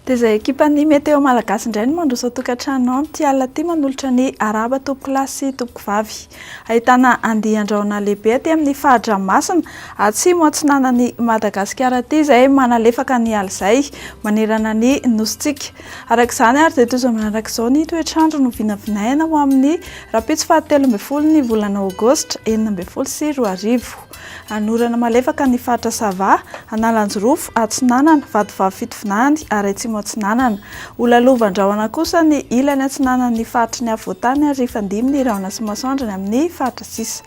Dia izay ekipan'ny Météo Malagasy indray no mandroso an-tokantrano amin'ity alina ity manolotra ny arahaba tompokolahy sy tompokovavy. Ahitana andian-drahona lehibe aty amin'ny fari-dranomasina atsimo atsinanan'i Madagasikara aty izay manalefaka ny ala izay manerana ny nosintsika. Araka izany ary dia toy izao manaraka izao ny toetr'andro no vinavinaina ho amin'ny rahampitso faha 13 ny volana aogositra 2016. Hanorana malefaka ny faritra Sava, Analanjirofo, Atsinanana, Vatovavy Fitovinany ary Atsimo Atsinanana. Ho lalovan-drahona kosa ny ilany atsinanan'ny faritry ny afovoantany ary hifandimby ny rahona sy masoandro ny amin'ny faritra sisa.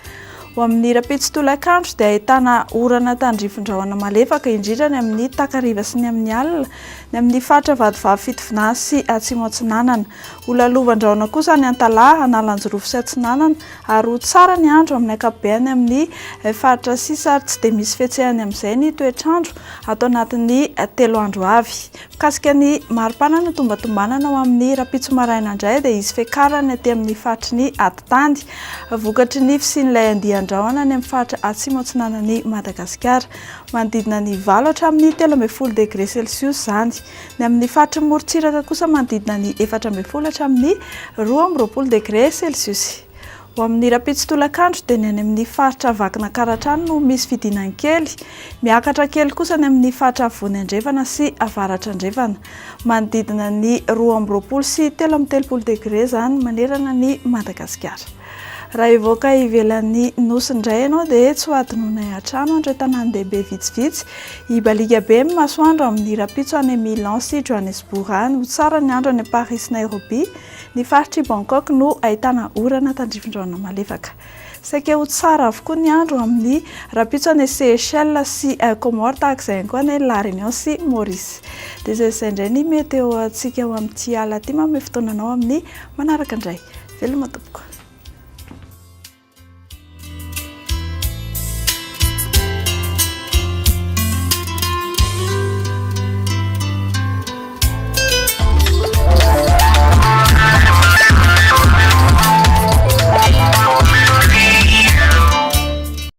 Ho amin'ny rahampitso tolakandro dia ahitana orana tandrifin-drahona malefaka indrindra ny amin'ny takariva sy ny amin'ny alina ny amin'ny faritra Vatovavy Fitovinany sy Atsimo Atsinanana. Ho lalovan-drahona kosa any Antalaha, Analanjirofo sy Atsinanana ary ho tsara ny andro amin'ny ankapobeny amin'ny faritra sisa ary tsy dia misy fihetsehany amin'izay ny toetr'andro ato anatin'ny 3 andro avy. Mikasika ny maripana no tombantombanana ho amin'ny rahampitso maraina indray dia hisy fiakarany aty amin'ny faritry ny atitany vokatry ny fisian'ilay andian-drahona any amin'ny faritra atsimo atsinanan'i Madagasikara. Manodidina ny 8 hatramin'ny 13 degre celsius izany. Ny amin'ny faritry ny morontsiraka kosa manodidina ny 14 hatramin'ny 22 degre celsius. Ho amin'ny rahampitso tolakandro dia ny any amin'ny faritra Vakinankaratra any no misy fidinany kely. Miakatra kely kosa ny amin'ny faritra afovoany andrefana sy avaratra andrefana. Manodidina ny 22 sy 33 degre izany manerana an'i Madagasikara. Raha hivoaka ivelan'ny Nosy indray ianao dia tsy ho adinoinay hatrany an'ireo tanàn-dehibe vitsivitsy. Hibaliaka be ny masoandro amin'ny rahampitso any Milan sy Johannesburg any. Ho tsara ny andro any Paris sy Nairobi. Ny faritr'i Bangkok no ahitana orana tandrifin-drahona malefaka. Saika ho tsara avokoa ny andro amin'ny rahampitso any Seychelles sy Comores, tahaka izay ihany koa any La Réunion sy Maurice. Dia izay izay indray ny météo antsika ho amin'ity alina ity. Manome fotoana anao amin'ny manaraka indray. Veloma tompoko.